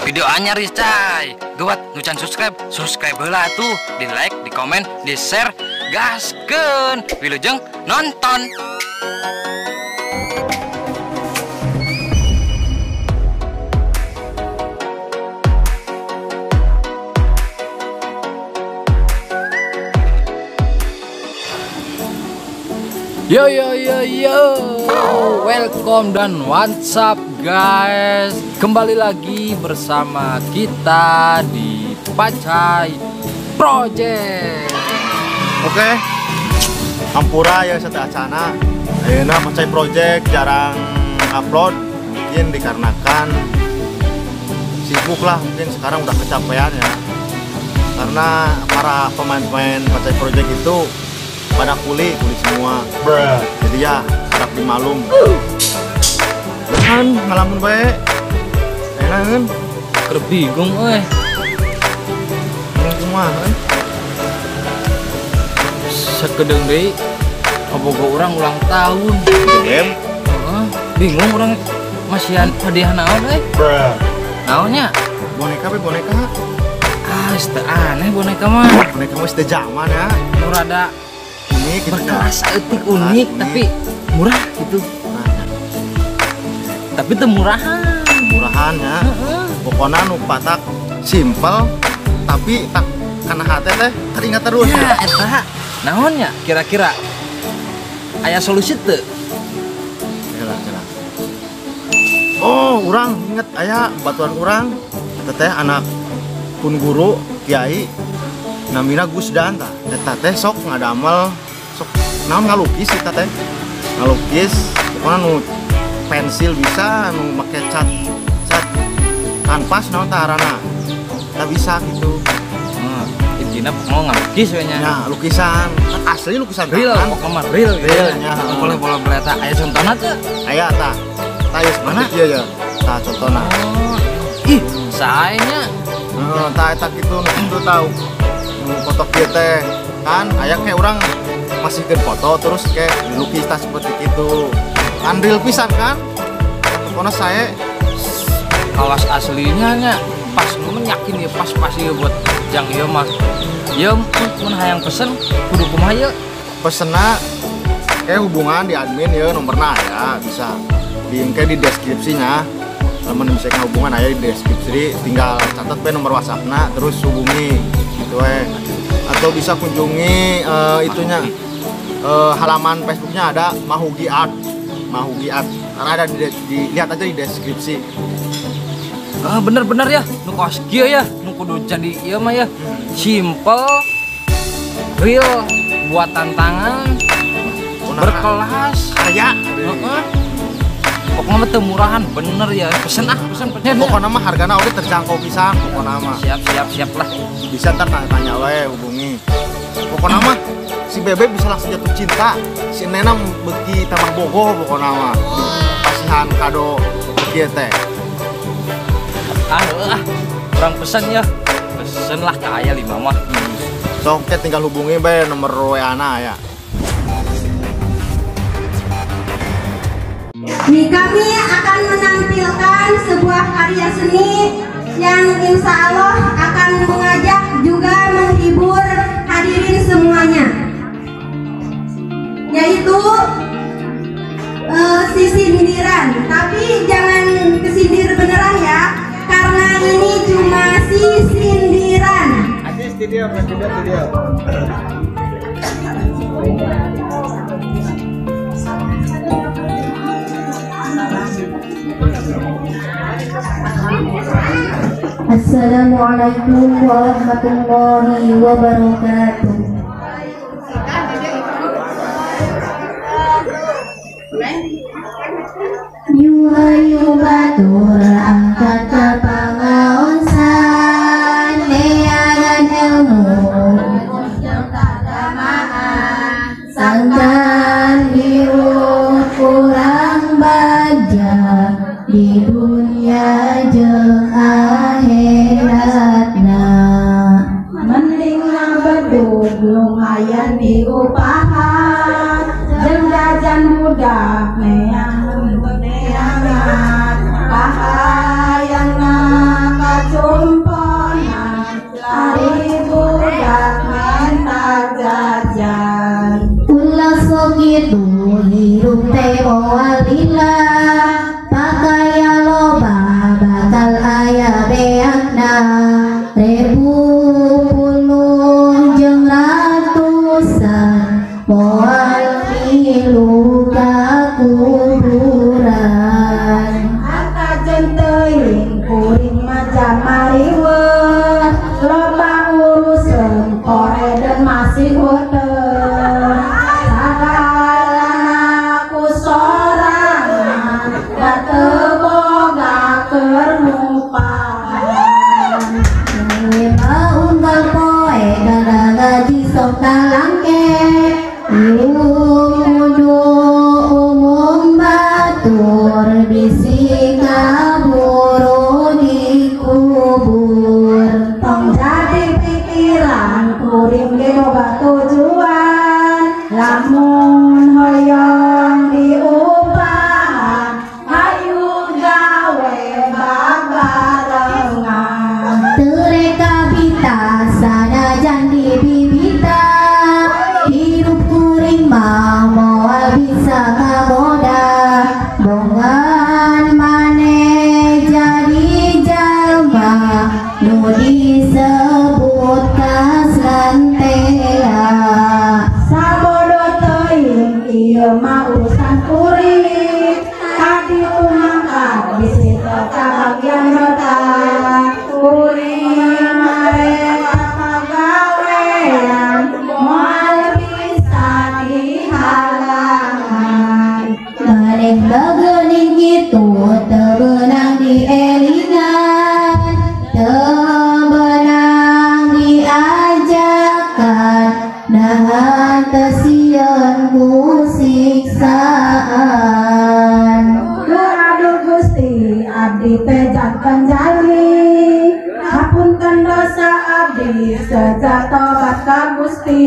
Video anyar cai. Gawat nu can subscribe, subscribe heula tuh, di like, di komen, di share, gaskeun. Wilujeng nonton. Yo yo yo yo, welcome dan what's up guys. Kembali lagi bersama kita di Pacai Project. Oke, hampura ya satu acana. Ayeuna Pacai Project jarang upload, mungkin dikarenakan sibuk lah, mungkin sekarang udah kecapean ya. Karena para pemain-pemain Pacai Project itu pada kuli semua. Bruh. Jadi ya harap dimalum. Kan ngalamun bae. Enak keur bingung euy. Urang kumaha euy? Sakedeung deui kabogo urang ulang tahun. Game. Heeh, bingung urang masihan hadiah naon euy. Bruh. Naonnya? Boneka we boneka. Ah, teu aneh boneka mah. Boneka mah teu zaman ya. Nu rada unik gitu, berkelas eutik unik tapi murah gitu. Nah, tapi teu murahan. Murahan ya. Pokoknya nu patak simple tapi tak kana hate teh teringat terus. Ya eta. Naon nya kira-kira? Aya solusi teu? Jelas, jelas. Oh, urang inget aya batuan urang eta teh anak pun guru kiai namina Gus Dan tah. Eta teh sok ngadamel sok naon ngalukis eta teh. Ngalukis pokoknya nu pensil bisa nu make cat cat kanvas naon tah arana. Eta bisa gitu. Intina mau ngalukis we nya. Ya, lukisan. Asli lukisan real, pokoknya mah real gitu. Real nya. Boleh boleh eta aya contona teu? Aya tah. Tah ieu mana? Ieu ya. Tah contona. Oh. Ih, sae nya. Heeh, tah eta kitu nu kitu tau. Foto kieu teh kan aya kayak orang masih ke foto terus kayak dilukis tah seperti itu kan real pisan kan pokoknya saya kawas aslinya nya pas mun yakin ya pas ieu buat jang ieu mah ieu mun hayang pesen kudu kumaha ieu pesenna kayak hubungan di admin ya nomorna ya bisa di kayak di deskripsinya lamun misalnya hubungan aya di deskripsi tinggal catat we nomor WhatsApp-na terus hubungi gitu we. Atau bisa kunjungi itunya halaman Facebooknya ada Mahugi Art. Mahugi Art karena ada dilihat aja di deskripsi. Bener-bener ya nu kos kieu ya nu kudu jadi ieu mah ya simple real buatan tangan berkelas karya. Pokoknya mah teu murahan bener ya pesen ah pesen pesen. Pokoknya mah hargana udah terjangkau pisan pokoknya mah. Siap siap siap lah. Bisa ntar tanya-tanya we hubungi. Pokoknya mah si Bebe bisa langsung jatuh cinta, si Nena beuki tambah bogoh pokoknya mah. Pasihan kado kieu teh. Ah ah urang pesen ya. Pesen lah ka aya 5 mah. Sok teh tinggal hubungi bae nomor WA-na ya. Nih, kami akan menampilkan sebuah karya seni yang insya Allah akan mengajak juga menghibur hadirin semuanya, yaitu sisindiran. Tapi jangan kesindir beneran ya, karena ini cuma sisindiran. Assalamualaikum warahmatullahi wabarakatuh. Yuhayu batur angkat ka pangaonsan neangan ilmu sangkan hirup kurang bagja di dunia jeung akhiratna. Mending ngabedug lumayan diupahan jeung jajan budak neangan kahayangna. diupahan. Unggal poe kana gaji sok talangke hirup kudu umum batur bisi kaburu dikubur. Tong jadi pikiran kuring ge boga tujuan lamun hoyong diupahan hayu gawe babarengan. Tereka bita sanajan dibibita hirup kuring mah moal bisa kagoda bongan maneh jadi jalma nu disebut kaslan tea. Sabodo teuing ieu mah urusan kuring kaditu mangkat bisi teu kabagian harta kuring mare pagawean moal bisa dihalangan. Maneh bageuning kitu teu beunang dielingan teu beunang diajakan nahan teu sieun ku siksaan. Duh aduh Gusti abdi teh janten jalmi hapunten dosa abdi sejak tobat ka Gusti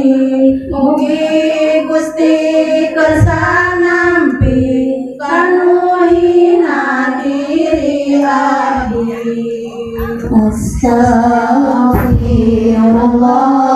mugi Gusti kersa nampi kanu hina diri abdi. Astaghfirullah.